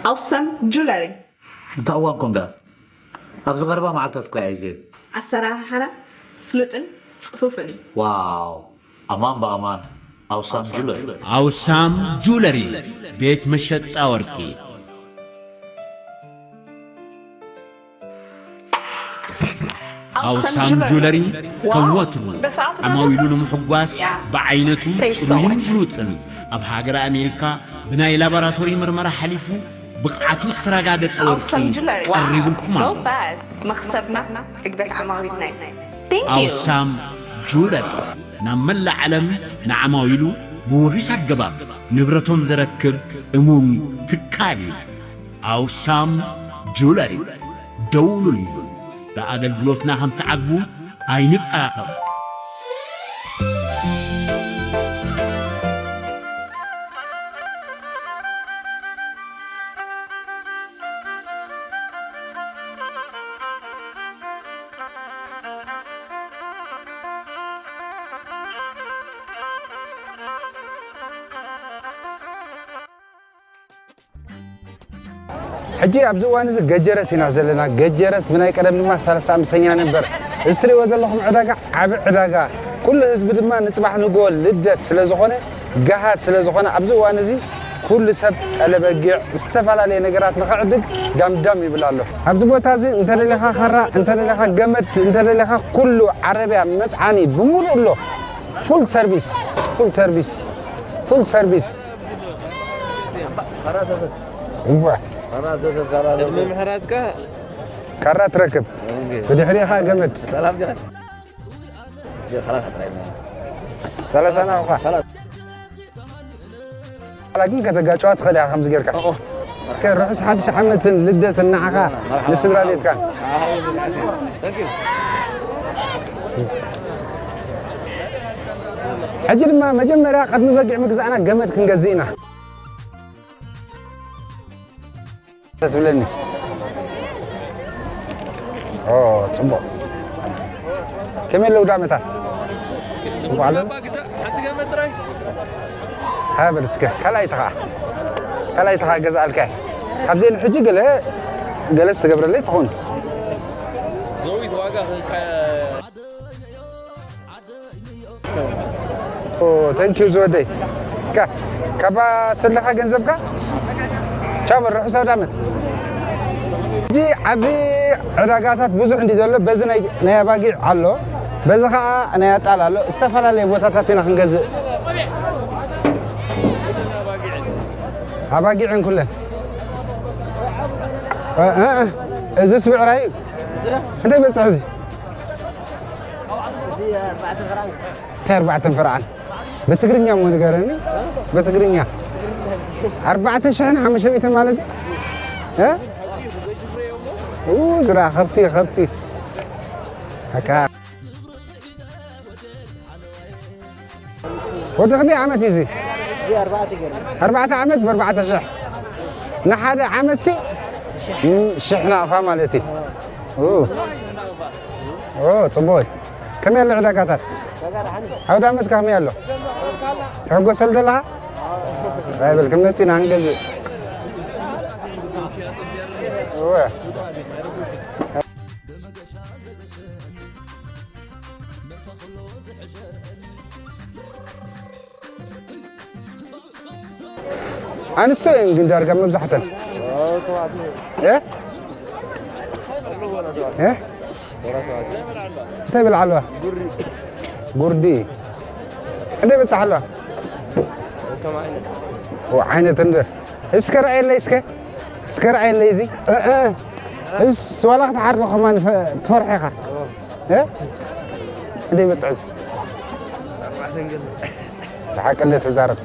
ኣውሳም ጁለሪ። እንታይ እዋን ኮንጋ? ኣብዚ ቀረባ መዓልታት እኮ እየ ኣዝየ። ኣሰራርሓና ስሉጥን ጽፉፍን እዩ። ዋው! ኣማን ብኣማን ኣውሳም ጁለሪ። ኣውሳም ጁለሪ፣ ቤት መሸጣ ወርቂ። ኣውሳም ጁለሪ ከም ወትሩ ዓማዊሉ ንምሕጓስ ብዓይነቱ ጽሩይን ምሩጽን ኣብ ሃገረ ኣሜሪካ ብናይ ላቦራቶሪ ምርመራ ሓሊፉ ብቕዓቱ ዝተረጋገጸ ወርቂ ቀሪቡልኩም ኣሎ። መኽሰብና ዕግበት ዓማዊልና እዩ። ኣውሳም ጁለሪ ናብ መላእ ዓለም ንዓማዊሉ ብውሑስ ኣገባብ ንብረቶም ዘረክብ እሙን ትካል እዩ። ኣውሳም ጁለሪ ደውሉሉ። ብኣገልግሎትና ከም ትዓግቡ ኣይንጠራጠሩ። ሕጂ ኣብዚ እዋን እዚ ገጀረት ኢና ዘለና። ገጀረት ብናይ ቀደም ድማ ሳልስተ ኣምስተኛ ነበር። እዚ ትሪእዎ ዘለኹም ዕዳጋ ዓቢ ዕዳጋ፣ ኩሉ ህዝቢ ድማ ንጽባሕ ንግሆ ልደት ስለ ዝኾነ፣ ገሃድ ስለ ዝኾነ ኣብዚ እዋን እዚ ኩሉ ሰብ ጠለበጊዕ ዝተፈላለየ ነገራት ንኽዕድግ ዳምዳም ይብል ኣሎ። ኣብዚ ቦታ እዚ እንተደሊኻ ካራ፣ እንተደሊኻ ገመድ፣ እንተደሊኻ ኩሉ ዓረብያ መጽዓኒ ብምሉእ ኣሎ። ፉል ሰርቪስ፣ ፉል ሰርቪስ፣ ፉል ሰርቪስ። እዋ ቅድሚ ምሕራድካ ካራ ትረክብ፣ ብድሕሪኻ ገመድ። ሰላም ዲኻ? ዲኻ ጥራይ ነው። ሰላሳ ናኹኻ። ላ ግን ከተጋጨዋ ትኽእል ኢኻ ከምዚ ጌርካ። እስከ ርሑስ ሓድሽ ዓመትን ልደትን ንዓኻ ንስድራ ቤትካ። ሕጂ ድማ መጀመርያ ቅድሚ በጊዕ ምግዛእና ገመድ ክንገዝእ ኢና። ደስ ብለኒ። ኦ፣ ጽቡቕ። ከመይ ኣለዉ ዳመታት? ጽቡቕ ኣለዉ? ሃበል እስከ፣ ካልኣይቲ ኸዓ። ካልኣይቲ ኸዓ ገዝኣልካ እየ። ካብዚአን ሕጂ ገለ፣ ገለ ዝተገብረለይ ትኾን። ቴንኪዩ ዝወደይ። ካ- ካባ ሰለኻ ገንዘብካ ቻው በል፣ ርሑስ ኣውደ ዓመት። ሕጂ ዓቢ ዕዳጋታት ብዙሕ እንዲ ዘሎ በዚ ናይ ናይ ኣባጊዕ ኣሎ፣ በዚ ኸዓ ናይ ኣጣል ኣሎ። ዝተፈላለየ ቦታታት ኢና ክንገዝእ። ኣባጊዕን ኩለን እ- እ- እዚስ ብዕራይ እዩ። ክንደይ በጽሕ እዚ? እንታይ ኣርባዕተ ፍርዓን? ብትግርኛ እሞ ንገረኒ። ብትግርኛ ኣርባዕተ ሽሕን ሓሙሽተ ሚእትን ማለት እዩ? እ? ኡ፣ ዝራ ከብቲ፣ ከብቲ። ኣካ። ወዲ ክንደይ ዓመት እዩ እዚ? ኣርባዕተ ዓመት ብኣርባዕተ ሽሕ። ንሓደ ዓመት ሲ ሽሕ ናቕፋ ማለት እዩ። ኡ። ኦ፣ ጽቡቕ እዩ። ከመይ ኣሎ ዕዳጋታት? ኣውደ ዓመትካ ከመይ ኣሎ? ትሕጎሰሉ ዘለኻ? ኣይበል፣ ክንመጽእ ኢና፣ ክንገዝእ። እወ። ኣንስቶ እየን ግን ዳርጋ መብዛሕተን። እ? እ? እንታይ ይበልዓ ኣለዋ? ጉርዲ። ክንደይ በጽሕ ኣለዋ? ኦ፣ ዓይነት እንደ። እስከ ረኣየለይ እስከ። እስከ ረኣየለይ እዚ። እ፣ እ። እስ ዋላ ክትሓርዶ ከማን ፈ-፣ ትፈርሕ ኢኻ። እ? ክንደይ በጽሕ እዚ? ብሓቂ እንደ ተዛረብ።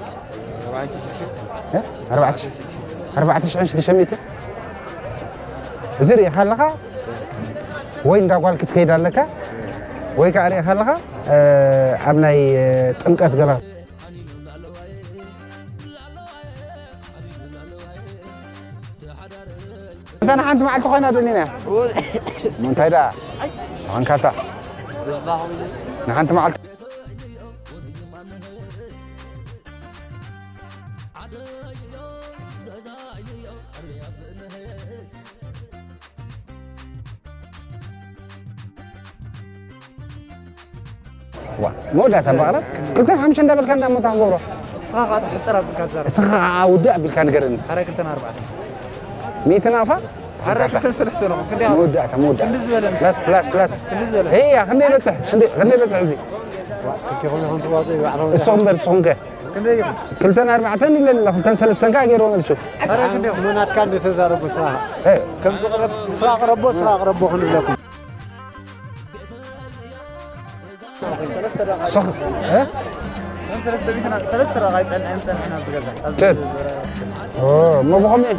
እ? ኣርባዕተ ሽሕ፣ ኣርባዕተ ሽሕን ሽዱሽተ ሚእቲ። እዚ ርኢኻ ኣለኻ ወይ እንዳ ጓል ክትከይድ ኣለካ ወይ ከዓ ርኢኻ ኣለኻ፣ እ፣ ኣብ ናይ፣ እ፣ ጥምቀት ገላ። እታ ንሓንቲ መዓልቲ ኮይና ደሊና። እሞ እንታይ ደኣ? ተኾንካታ። ንሓንቲ መዓልቲ። ዋ፣ መወዳእታ በቕረ ክልተን ሓሙሽተ እንዳበልካ እንዳ ሞታ ክገብሮ። ንስኻ ኸኣ ትሕጽር ኣቢልካ ትዛረብ። ንስኻ ኸኣ ውድእ ኣቢልካ ንገረኒ። ኣረ ክልተን ኣርባዕተን። ሚእቲ ናፋ? ኣረ ክልተን ሰለስተን እኮ፣ ክንደይ ኣበልካ? መወዳእታ፣ መወዳእታ። ክንዲ ዝበለ። ላስት፣ ላስት፣ ላስት። ክንዲ ዝበለ። እያ፣ ክንደይ በጽሕ? ክንደይ፣ ክንደይ በጽሕ እዚ? ዋ፣ ክልቲኹም ኢኹም ትዋጽኡ፣ ባዕልኹም እሶም በል፣ እሶም ከ? ክንደይ ኢኹም? ክልተን ኣርባዕተን ይብለኒ ኣሎ፣ ክልተን ሰለስተን ከኣ ገይርዎ መልሱ። ኣረ ክንደይ ኢኹም? ናትካ እንደ ተዛረቡ ንስኻ። እ። ከም ዝቕረብ፣ ንስኻ ቅረቦ፣ ንስኻ ቅረቦ ክንብለኩም። ሶኽ፣ እ? ሰለስተ ደቂቕ፣ ሰለስተ ደቂቕ ኣይጸንሐን፣ ጸንሐን ኣብዚ ገዛ። ሸት። ኦ፣ እሞ ብኸመይ?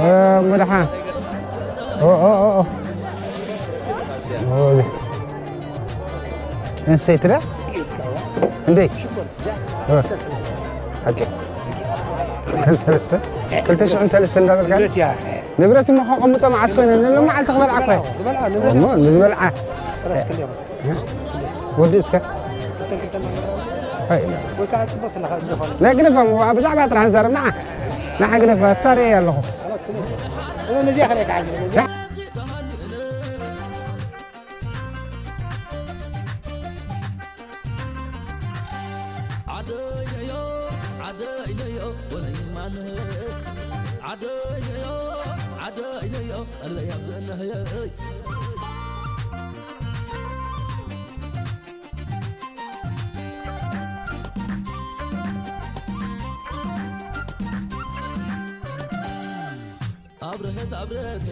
እ፣ እሞ ደሓን። ኦ፣ ኦ፣ ኦ፣ ኦ። ኦ፣ እንሰይቲ ዳ? እንዴ? እ። ኦኬ። ክልተ ሰለስተ፣ ክልተ ሽሕን ሰለስተ እንዳበልካ? ንብረት እያ። ንብረት እሞ ከቐምጦ መዓስ ኮይነ? ንሎመዓልቲ ክበልዓ እኮ እየ። ዝበልዓ፣ ንብረት እሞ ንዝበልዓ። ሰለስተ ክንደይ ይኾን? ወዲ እስከ? ክልተ ክልተ እንዳበልካ? ሃይ። ወይ ከዓ ጽቡቕ ትለኻ ዝኾነ። ናይ ግደፋ፣ ብዛዕባ ጥራሕ ንዛረብ። ንዓ፣ ንዓ ግደፋ፣ ተሳርየ ኣለኹ። ሰለስተ ክንደይ? እዛ ነዚኣ ከላይ ተዓዚበ፣ ነዚኣ። ዓደይነዮ፣ ዓደይነዮ፣ ወለይማንህ። ዓደይነዮ፣ ዓደይነዮ፣ ቀለይ ኣብዘንህ። ኣብርሀት ኣብርሀት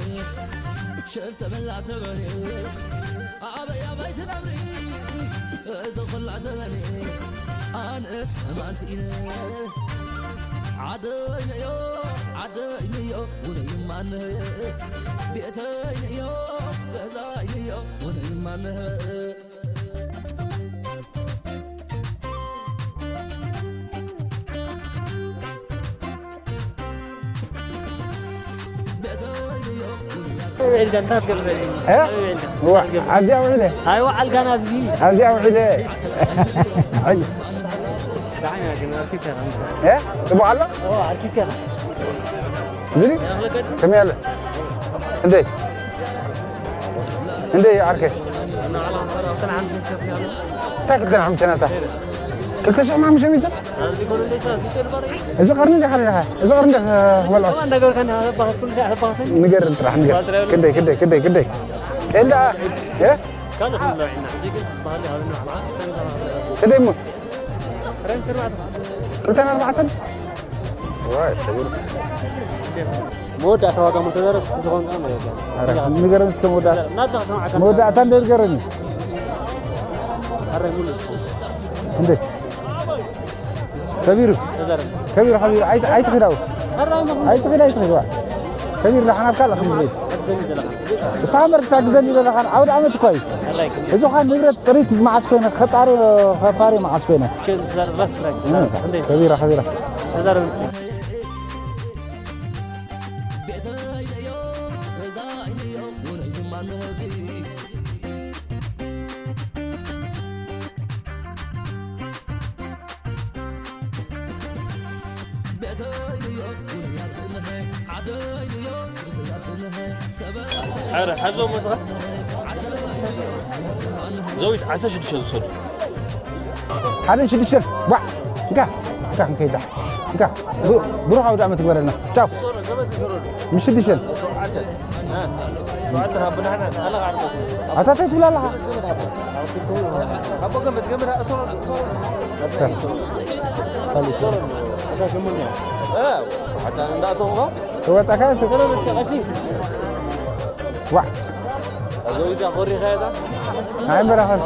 ሸንተ መላ ተበሬ ኣበይ ኣበይ ትነብሪ እዚ ኹላ ዘበኔ ኣነስ ማንስኢነ ዓደይነዮ ዓደይነዮ ውነይማነ ቤተይነዮ ገዛይነዮ ውነይማነ ውዒልካ እንታይ ትገብር? እ? ውዒልካ እዋ፣ እንታይ ትገብር? ኣብዚኣ ውዒለ። ኣይወዓልካን ኣብዚ። ኣብዚኣ ውዒለ። ሕጂ። ደሓን እያ ግን ኣርኪብካ ኢኻ። እ? ጽቡቕ ኣሎ? ኦ፣ ኣርኪብካ ኢኻ። ዝሪ? ከመይ ኣሎ? እንዴ? እንዴ ዓርከይ? እንታይ ክልተ ሓሙሽተ ናታ? ክልተ ሽሕን ሓሙሽተ ሚእትን? እዚ ቀርኒ ዲኻ ዲኻ? እዚ ቀርኒ ዲኻ ክበልዖ? ንገር ጥራሕ ንገር። ክንደይ፣ ክንደይ፣ ክንደይ፣ ክንደይ? ኤልዳ፣ እ? ክንደይ እሞ? ክልተን ኣርባዕተን? ዋይ፣ ተጉር። መወዳእታ ዋጋ ሞተዘረብ ዝኾን ቃል ማለት እዩ። ኧረ፣ ንገረን እስከ መወዳእታ። ናትካ ክሰምዓካ። መወዳእታ እንደ ንገረኒ። ኣረ፣ ሙሉ እስከ። እንዴ? ከቢሩ። ተዘረብ። ከቢሩ፣ ከቢሩ፣ ኣይት-፣ ኣይትኺድ ኣብኡ። ኣረ፣ ኣይትኺድ፣ ኣይትኺድ፣ ዋ። ከቢሩ፣ ደሓን ኣብ ካልእ ክንብል። እሳ መርታ ግዘኒ ዘለኻን ዓውደ ዓመት እኮ እዩ። ኣረ፣ ኣይክን። እዚ ኸዓ ንብረት ጥሪት መዓስ ኮይነ፣ ኸጣሪ፣ ኸፋሪ መዓስ ኮይነ። ከቢራ፣ ከቢራ። ኧረ፣ ሓዞ መስኻ። ዘዊት ዓሰርተ ሽዱሽተ ዝውሰዱ። ሓደ ሽዱሽተ፣ ቧዕ። እንካ፣ እንካ፣ እንከይዳ። እንካ፣ ብሩ-፣ ብሩኽ ኣውደ ዓመት ይግበረልና። ቻው። ምስ ሽዱሽተ። ኣታ እንታይ ትብላ ኣለኻ? ክወጣካ ስ-፣ ዋ። ኣይበራኸን።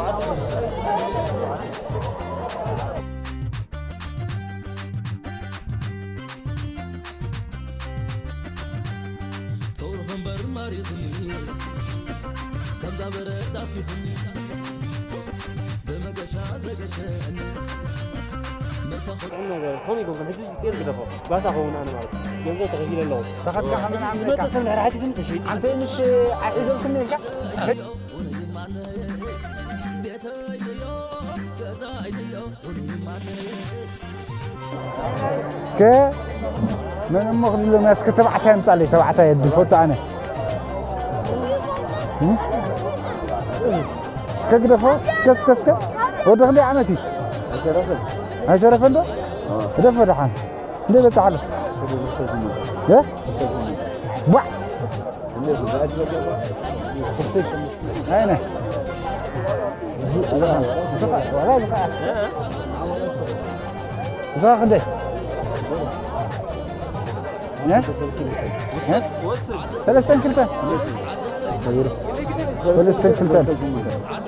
ጥዑም ነገር። ከመይ ይገብሩ? ሕጂ እዚ ጤል ግደፎ። ባታ ከውን ኣነ ማለት እዩ። ገንዘብ ተኸፊለ ኣለኹ። ተኸፊልካ ከመይ ንዓም ዝመጽእ ሰብ ንድሕሪ ሓቲቱኒ ተሸይጡ። ኣንተ ምሽ ኣይሕዘልክኒ ኢልካ? እስከ መን እሞ ክድሎ እስከ ተባዕታይ ኣምጻለይ፣ ተባዕታይ እድል ፈቱ ኣነ። እም? እስከ ግደፎ፣ እስከ፣ እስከ፣ እስከ። ወዲ ክንደይ ዓመት እዩ? ኣይሸረፈን ዶ? ግደፎ ደሓን። እንደ በጻሕ ኣሎ። እ? ቧዕ! ኣይነ። እዛ ክንደይ? እ? እ? ሰለስተን ክልተን። ሰለስተን ክልተን።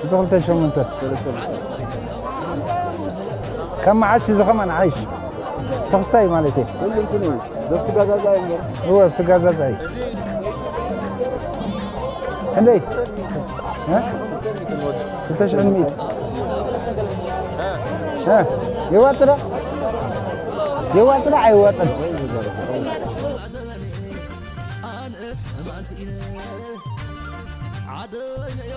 እዚ ክልተን ሸሞንተን። ከም መዓልቲ እዚ ኸማን ዓይሽ። ተኽስታይ ማለት እዩ። እወ፣ ብትጋዛዝ ኣይ። ክንደይ? እ? ክልተ ሽሕን ሚእቲ። እ? የዋጥዶ? የዋጥዶ ኣይዋጥን? ኣነስ ማንስኢነ ዓደይነዮ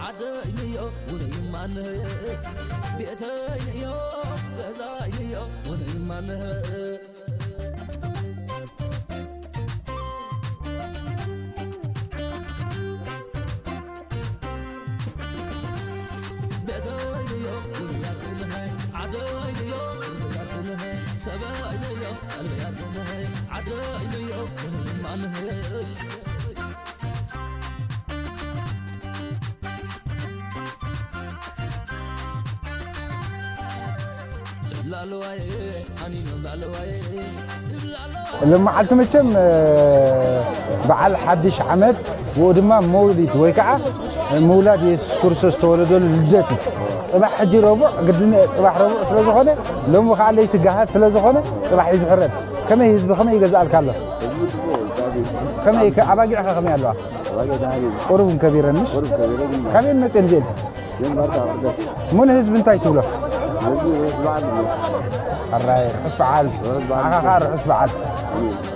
ዓደይነዮ ውነይማነ ቤተይነዮ ገዛይነዮ ውነይማነ ሎመዓልቲ መቸም በዓል ሓድሽ ዓመት፣ ብኡ ድማ መውሊድ ወይ ከዓ ምውላድ የሱስ ክርስቶስ ዝተወለደሉ ልደት እዩ። ፅባሕ ሕጂ ረቡዕ ግድን፣ ፅባሕ ረቡዕ ስለ ዝኾነ፣ ሎሚ ከዓ ለይቲ ጋሃት ስለ ዝኾነ ፅባሕ እዩ ዝሕረድ። ከመይ ህዝቢ ከመይ ይገዝኣልካ ኣሎ? ከመይ ከ ኣባጊዕኸ ከመይ ኣለዋ? ቁሩብ ከቢረንሽ? ካበየን መፅየን እዚኤን? ሙሉ ህዝቢ እንታይ ትብሎ? ሕራይ ርሑስ በዓል። ንዓኻ ከዓ ርሑስ በዓል።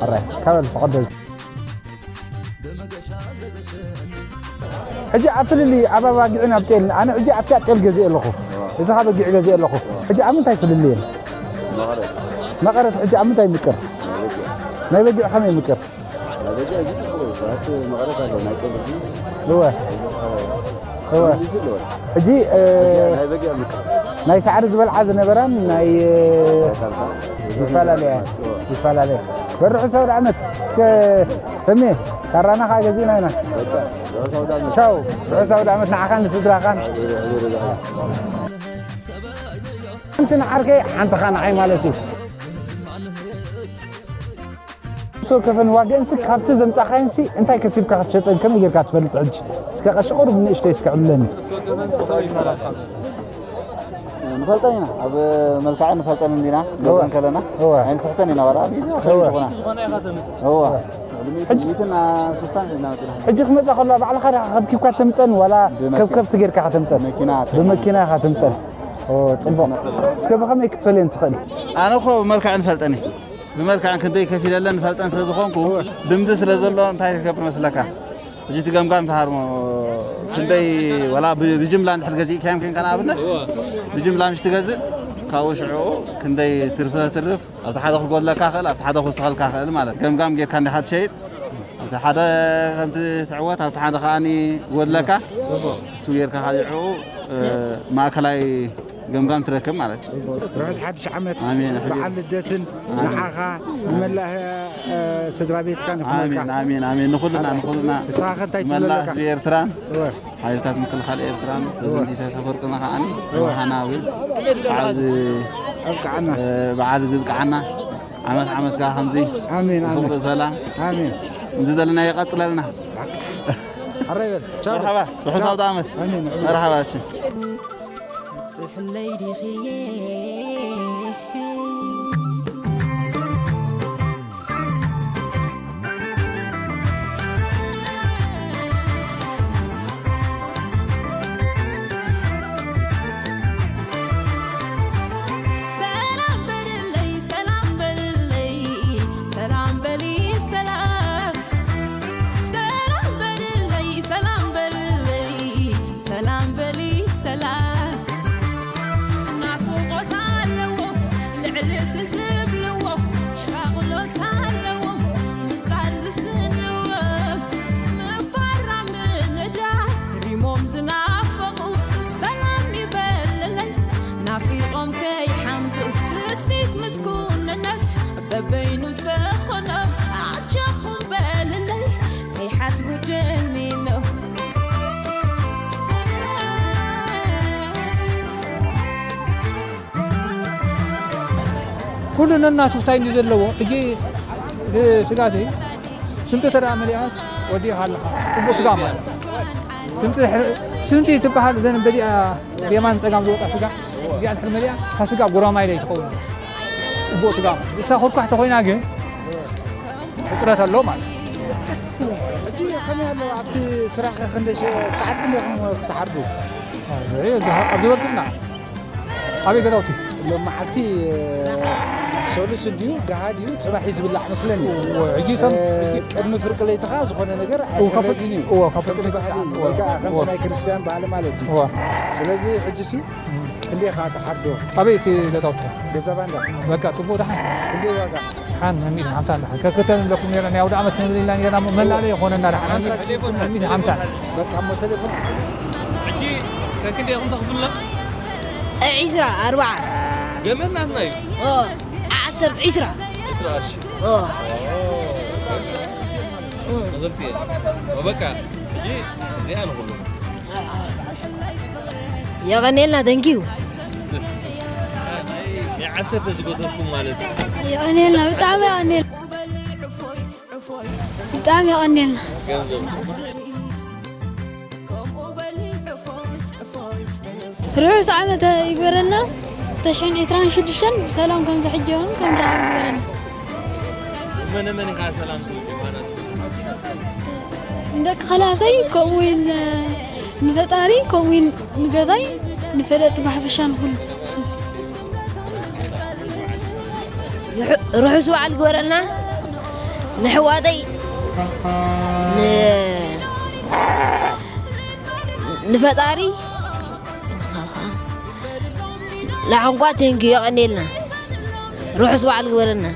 ሕራይ ካበል ፈቐዶ። ሕጂ ኣብ ፍልልይ ኣብ ኣባጊዕን ኣብ ጤልን፣ ኣነ ሕጂ ኣብቲ ኣብ ጤል ገዚኤ ኣለኹ፣ እዚ ካብ በጊዕ ገዚኤ ኣለኹ። ሕጂ ኣብ ምንታይ ፍልልየን? መቐረት ሕጂ ኣብ ምንታይ ይምቅር? ናይ በጊዕ ከመይ ይምቅር? እወ። እወ። ሕጂ፣ እ፣ ናይ ሳዕሪ ዝበልዓ ዝነበራን ናይ፣ እ፣ ይፈላለያ፣ ይፈላለያ። በርሑ ሰው ዓመት እስከ ተሜ፣ ካራና ኸዓ ገዚእና ኢና። ቻው። ርሑስ ኣውደ ዓመት ንዓኻን ንስድራኻን። ሓንቲ ንዓርከይ፣ ሓንቲ ኸዓ ንዓይ ማለት እዩ። ሶ ከፈን ዋገንሲ ካብቲ ዘምጻኻየንሲ እንታይ ከሲብካ ክትሸጠን ከመይ ጌርካ ትፈልጥ? ሕጂ እስከ ቀሺ ቁሩብ ንእሽተይ እስከ ዕልለኒ። ንፈልጠን ኢና፣ ኣብ መልክዐን ንፈልጠን እንዲና፣ እወ። ንፈልጠን ከለና እወ። ኣይንስሕተን ኢና፣ ዋላ ኣብ ኢድና እወ። ዝኾና። እወ። ሕጂ ሚእትን ስልሳን ሒዝና መፂና። ሕጂ ክመፃ ከለዋ ባዕልኻ ዲኻ ከብኪብካ ተምፀን ዋላ ብመኪና። ከብከብቲ ጌርካ ከተምፀን? መኪና። ብመኪና ኢኻ ተምፀን። ኦ፣ ፅቡቕ። እስከ ብኸመይ ክትፈልየን ትኽእል? ኣነ እኮ ብመልክዐን ንፈልጠን እየ። ብመልክዐን ክንደይ ከፊለለን ንፈልጠን ስለ ዝኾንኩ፣ እወ። ልምዲ ስለ ዘሎ እንታይ ክገብር መስለካ? ሕጂ እቲ ገምጋም ተሃርሞ ክንደይ ዋላ ብ-፣ ብጅምላ እንድሕር ገዚእካዮም ኮንካ ንኣብነት፣ እወ። ብጅምላ ምሽ ትገዝእ፣ ካብኡ ሽዑ ክንደይ ትርፊ ተትርፍ፣ ኣብቲ ሓደ ክጎድለካ ክእል፣ ኣብቲ ሓደ ክውስኸልካ ክእል ማለት ገምጋም ጌርካ እንዲኻ ትሸይጥ፣ ኣብቲ ሓደ ከምቲ ትዕወት፣ ኣብቲ ሓደ ከኣኒ ክጎድለካ፣ ጽቡቕ። እሱ ጌርካ ካብ ሽዑ፣ እ፣ ማእከላይ ገምጋም ትረክብ ማለት እዩ። ርሑስ ሓድሽ ዓመት፣ ኣሜን። በዓል ልደትን ኣሜን። ንዓኻ፣ ንመላእ፣ እ፣ ስድራ ቤትካን ይኹነልካ። ኣሜን፣ ኣሜን፣ ኣሜን። ንኹልና፣ ንኹልና። ንስኻ ከ እንታይ ትብል መላእ ኣለካ? ህዝቢ ኤርትራን እወ። ሓይልታት ምክልኻል ኤርትራን እወ። ፕረዚደንት ኢሳያስ ኣፈወርቅና ከዓኒ እወ። ንዓና እውን በዓል እዚ፣ ኣብቅዓና። እ፣ በዓል እዚ ብቅዓና። ዓመት ዓመት ከኣ ከምዚ ኣሜን፣ ኣሜን። ብፍቕሪ ሰላም ኣሜን። እዚ ዘለና ይቐጽለልና። ኣረ ይበል። ቻው። መርሓባ፣ ርሑስ ቻው። ኣውደ ዓመት። ኣሜን፣ ኣሜን። መርሓባ፣ እሺ። ትብጽሕለይ ዲኺ? ሰላም በልለይ፣ ሰላም በልለይ፣ ሰላም በሊ ሰላም። ሰላም በልለይ፣ ሰላም በልለይ፣ ሰላም በሊ ሰላም። ናፍቆት ኣለዎ ልዕሊ እቲ ዝብልዎ፣ ሻቕሎት ኣለዎ ምጻር ዝስንዎ። ምባራ ምንዳ ሪሞም ዝና በይኑ ጸኾኖም ኣቻኹም በልለይ፣ ከይሓስቡ ደኒኖም። ኩሉ ነናቱ ስታይ እንዲ ዘለዎ ሕጂ ስጋሲ ስምቲ ተደኣ መሊኣስ ወዲኻ ኣለኻ። ጽቡቕ ስጋ ማለት ስምቲ ድሕሪ- ስምቲ ትበሃል። ዘን በዚኣ ብየማን ጸጋም ዝወጣ ስጋ እዚኣ ድሕሪ መሊኣ እታ ስጋ ጉራማይለ ትኸውን። ጽቡቕ ስጋ ማለት እሳ ኩርኳሕ ተኾይና ግን ሕፅረት ኣሎ ማለት እዩ። ሕጂ ከመይ ኣሎ ኣብቲ ስራሕ ክንደይ ሰዓት ክንደይ ኢኹም ትሓርዱ? ኣብዚ ወርቅና ኣበይ ገዛውቲ ሎም መዓልቲ ሰሉስ ድዩ ጋሃድ እዩ ፅባሕ እዩ ዝብላዕ መስለኒ። ሕጂ ከም ቅድሚ ፍርቂ ለይቲ ከዓ ዝኾነ ነገር ኣይፍረድን እዩ። እዎ፣ ካብ ፍርቂ ከምቲ ለይቲ ባህሊ ከዓ፣ ወይ ከዓ እዎ፣ ከምቲ እዎ። ናይ ክርስቲያን ባህሊ ማለት እዩ። እዎ። ስለዚ ሕጂ ሲ ክንደይ ከዓ ትሓርዶ? ኣበይ እቲ ገዛውቲ ገዛ ባንዳ በቃ ፅቡቅ ደሓን ክንደይ ዋጋ? ሓን ሚእትን ሓምሳን ደሓን ከክተል ኣለኩም ነርና ናይ ኣውደ ዓመት ክንብል ኢልና ነርና እሞ መላለይ የኾነና ደሓን ሚእትን ሓምሳን በቃ እሞ ቴሌፎን ሕጂ ከክንደይ ኢኹም ተኽፍልና? ዒስራ ኣርብዓ ገመድ ናትና እዩ። ኦ ዓሰርተ ዒስራ ዕስራ ቅርሺ ኦ መቐልቲ እየ። በቃ ሕጂ እዚኣ ንኹሉ የቐኔልና ተንኪዩ ናይ ዓሰርተ ዝጎተትኩም ማለት እዩ። የቐኔልና ብጣዕሚ የቐኔልና ብጣዕሚ የቐኔልና። ገንዘብ ርሑስ ዓመተ ይግበረልና። ተሽሕን ዕስራን ሽዱሽተን ብሰላም ከምዚ ሕጂ እውን ከም ንረኸብ ይግበረና። መነ መን ኢኻ ሰላም ትብል ማለት ንደቂ ከላሰይ ከምኡ እውን ንፈጣሪ ከምኡ እውን ንገዛይ ንፈለጥ ብሓፈሻ ንኩሉ ርሑስ በዓል ግበረልና ንሕዋተይ ንፈጣሪ ንዓኹም ኳ ቴንኪ የቐኔልና ርሑስ በዓል ግበረልና።